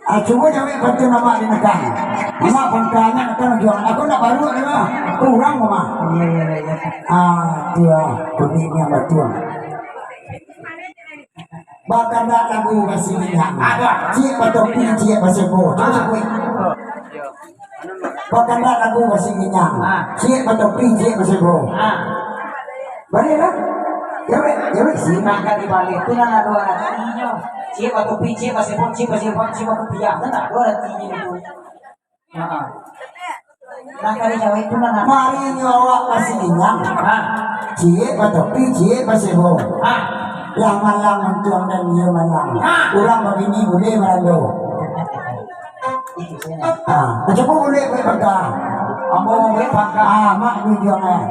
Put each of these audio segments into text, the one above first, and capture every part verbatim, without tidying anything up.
Ah, cubo jawek pantun amak di nakang. Amak pangkanyo nakang juo. Aku ndak baruak deh, mah. Kurang, mah. Iya, iya, iya. Ah, tu lah. Kuning ni yang batua. Bakandak lagu basi minyak. Aduh. Ciek batopi, ciek basebo. Cubo, cubo. Bakandak lagu basi minyak. Ah. Ciek batopi, ciek basebo. Ah. Baliak lah. Jawek, jawek sih. Nah, kan dibaliak tu nan ado aratinyo. Ciek batopi, ciek basebo, ciek basebo, ciek batopi. Kan ado aratinyo itu. Heeh. Nah, kan dijawek tu nan ado. Mari nyo awak basi minyak. Ha. Ciek batopi, ciek basebo. Ha. Lah malang untuang dan iyo malang. Ha. Urang babini buliah marando. Ah, cubo buliah buek bangka. Ambo buek bangka. Ah, mak tujuang eh.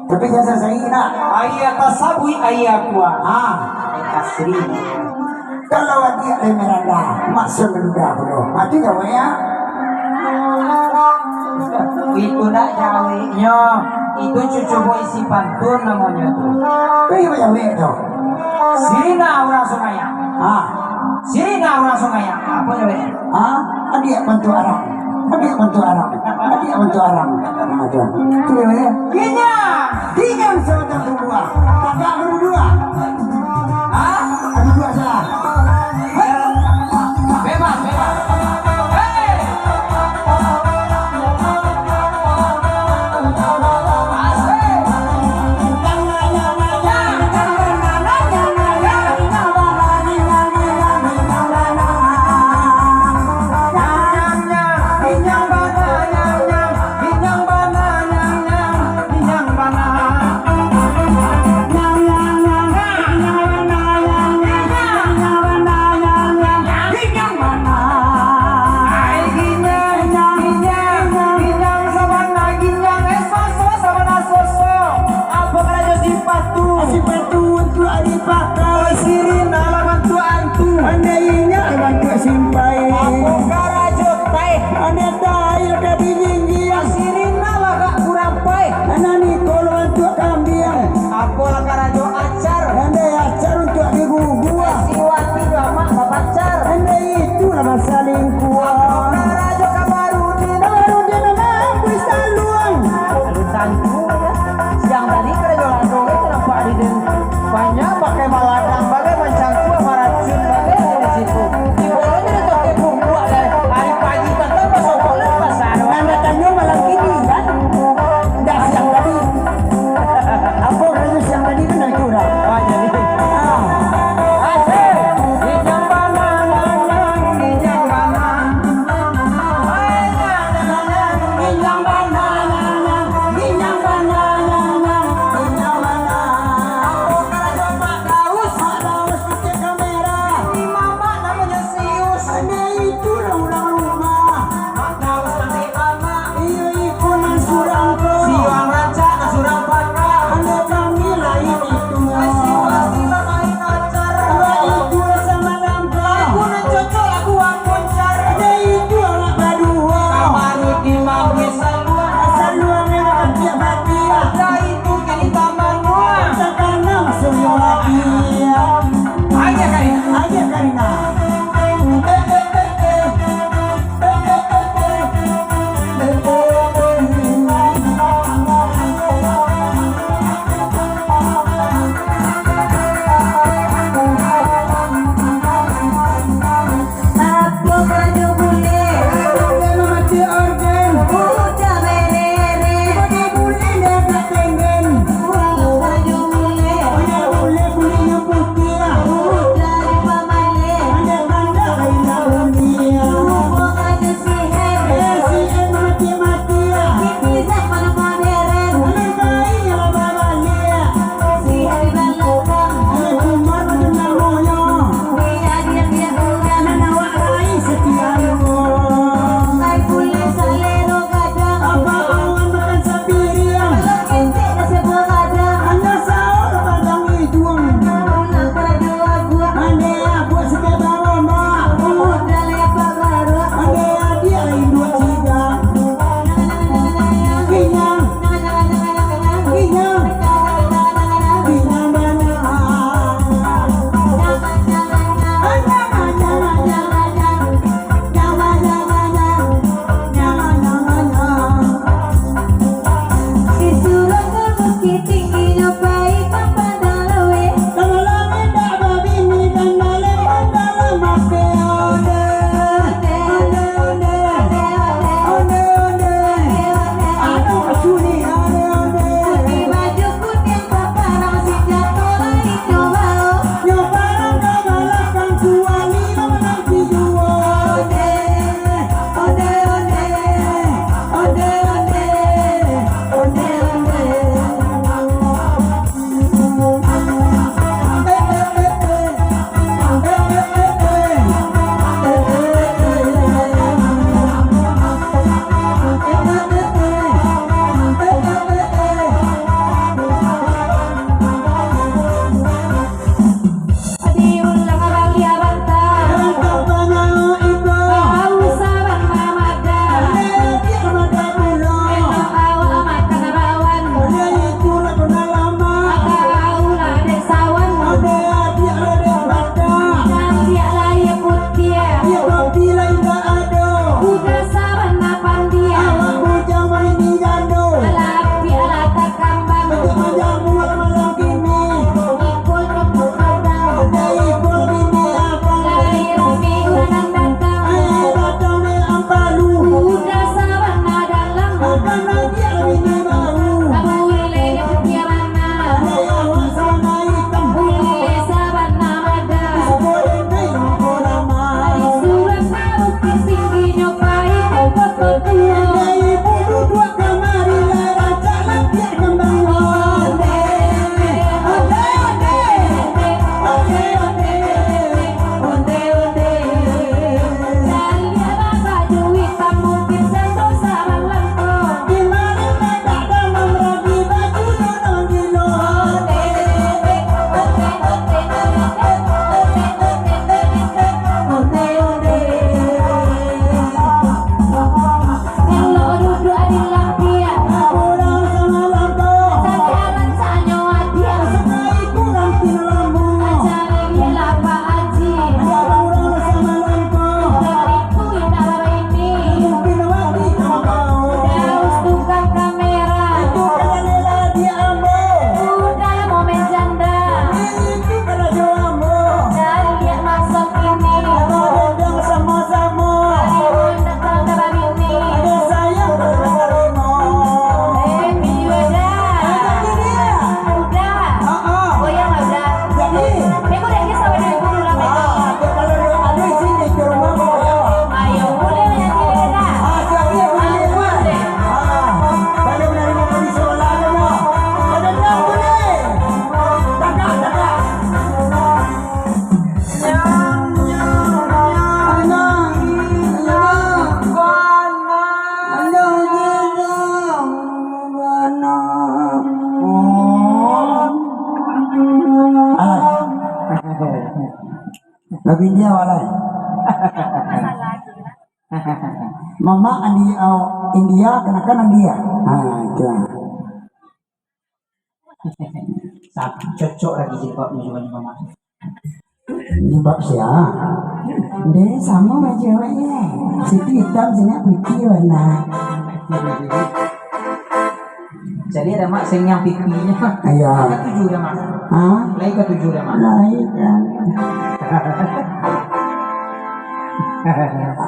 Tapi jan sasai nak. Aia tasabuik, aia kuah. Ah. Asli. Kalau adiak lai maranda, mak sudah duda pulo. Mati jawek ya. Itu ndak jaweknyo. Itu cubo isi pantun namonyo tu. Iyo, jawek tu. Sirina urang Sungai. Ah. Sirina urang Sungai. Apo jaweknyo? Ha? Adiak bantuak arang. Adiak bantuak arang. Adiak bantuak arang. Ha, tu. Tu dia, ya. Kinyang. Kinyang sabatang buah. Tagak baduduak. Ha? Baduduak salah. Hei. Bebas, bebas. Hei. Apo karajo sipatu? Sipatu untuak dipakai. Sirina lah bantuak antu. Andai inyo lah bantuak simpai. Apo karajo taeh? Andai taeh lah ka dijinjiang. Sirina lah ka kurang paeh. Anak niko lah bantuak kambiang. Apo lah karajo acar? Andai acar untuak diguguah. Siwati jo amak bapacar. Andai itu lah basalingkuah. Apo karajo kabarudin? Kabarudin mambuih saluang. Aduh, tantu, ya. Siang tadi karajo lado, ya, nampak di den. Banyak pakai baladang, bagai mancangkua, maracun, bagai di situ. Di bolonyo di toko bumbuak, dari hari pagi patang basokok di pasar. Nan batanyo malam kini, kan? Dah siang tadi. Apo karajo siang tadi tu nak curang? Ah, jadi. Ah. Asik. Injang bana, injang bana. India walai. Mamak Andi-, oh, India, kanakan Andia. Ha, itu. Sa-, cocok lagi jilbab ni, cubo ni, Mamak. Jilbab sia? Deh, samo baju awak, ya. Situ hitam, sini putih warna. Jadi ado, Mak, sing nan pipinyo. Iyo. Katuju dah, Mak. Ha? Lai katuju dah, Mak. Lai kan.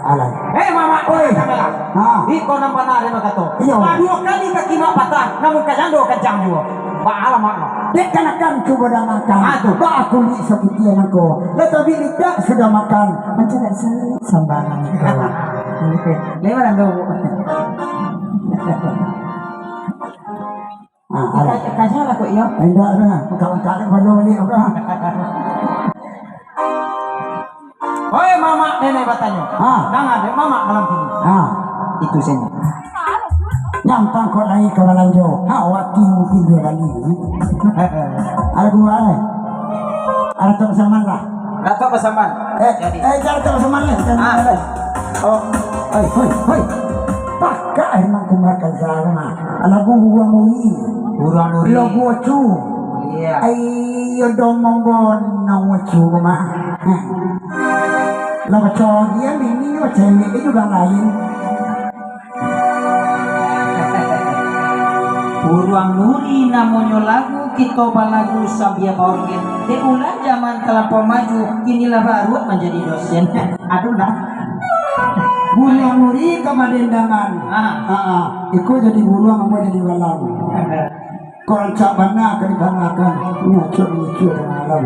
Alah. Eh, Mamak, oi. Ha. Iko nan bana dek bakato. Iyo. Lah duo kali kaki Mak patah, namun ka jando kancang juo. Baalah, Mak. Dek kanakan cubo dah makan. Ha, tu. Baa kulik saputiah nangko. Lah tabilik dak sudah makan. Mancaliak saik sambarangan ko. Lai barando. Ah, alah. Ka-, kaja lah kok, iyo. Indak lah, bangkak-bangkak lah, baliak baliak urang. Oi, Mamak, nenek batanyo. Ah. Nan ado Mamak malam kini. Ah. Itu sajo. Nyampang kok lai ka balanjo. Ha, wati mungkin duo kali. Alah, gua, eh. Alah, tak saman lah. Dato Pasaman. Eh, jadi. Eh, jangan tak sama lah. Ah. Oh, hoi, hoi, hoi. Pakak emang kumakan sarana. Lagu buah mui. Buah mui. Lagu acu. Iya. Ayo dong monggo nang acu mah. Lah baco dia bini baco ini juga lain. Buruang Nuri namonyo lagu, kito balagu sambia baorgen. Dek ulah jaman talampau maju, kini lah baruak manjadi dosen. Aduh lah. Buruang Nuri ka badendangan. Ah. Ah, ah. Iko jadi buruang, ambo jadi balagu. Kok rancak bana ka dibangakan. Ngacok-ngicok tangah malam.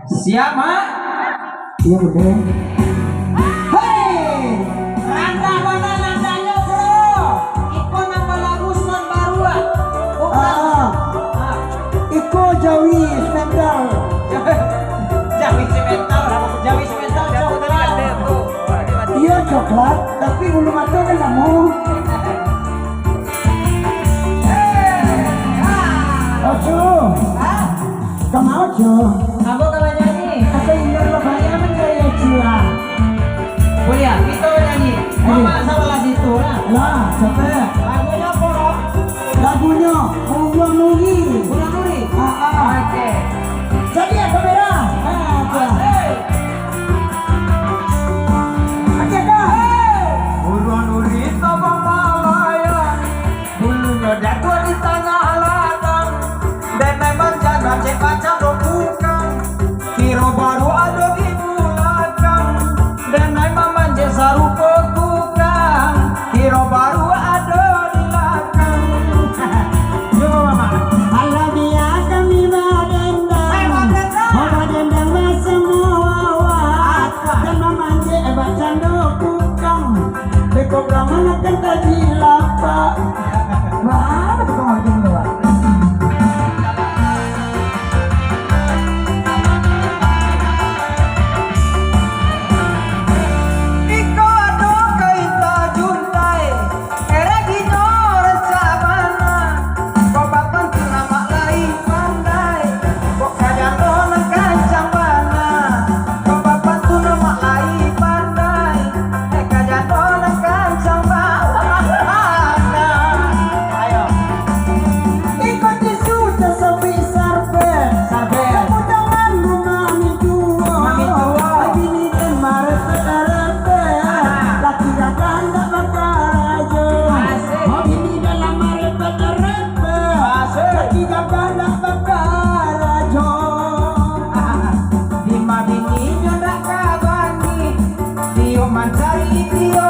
Siap, Mak? Iyo, buliah. Hei! Randah bana nadanyo, bro. Iko nan balagu sound baru, ah. Bukan. Ah. Ah. Iko Jawi Instrumental. Jawi Instrumental, Jawi Instrumental coklat. Iyo, coklat, tapi bulu mato kan samo. Ojo. Hah? Kama ojo. Ambo ka banyanyi. Asa indak lo bayar mencari ojo lah. Buliah, kito banyanyi. Ayo. Mama sabalah situ lah. Lah, capek. Lagunyo apo, Bro? Lagunyo Buruang Nuri. Buruang Nuri? Ah, ah. Oke. Jadi ya, kamera. Ah, oke. Asik. Oke, Kak. Buruang Nuri tabang malayang. Bulunyo jatuah di tangah ladang, denai manjana cek macam rokukang. Kiro baru ado di bulakang, denai mamanjek sarupo tukang. Kiro baru ado di lakang. Yo, Mama. Alah bia kami badendang. Hai, badendang. Badendang basamo awak. Apa? Dan mamanjek bacando tukang. Beko ka mano kan taji lapak. Mano tu kau makin luar? Iko ado kain tajuntai, eraginyo rancak bana. Kok bapantun amak lai pandai, kok kajano nan kancang bana. Kok bapantun amak lai pandai, eh, kajano nan kancang bana. Ayo. Iko tisu tasapi sarbet. Sarbet. Kamu jangan mami tuo. Mami tuo. Bini den marepet-repet. Ah. Laki gadang dak bakarajo. Asik. Bini dalam marepet-repet. Asik. Laki gadang dak bakarajo. Dima bininyo dak ka bangih, dio mancari, dio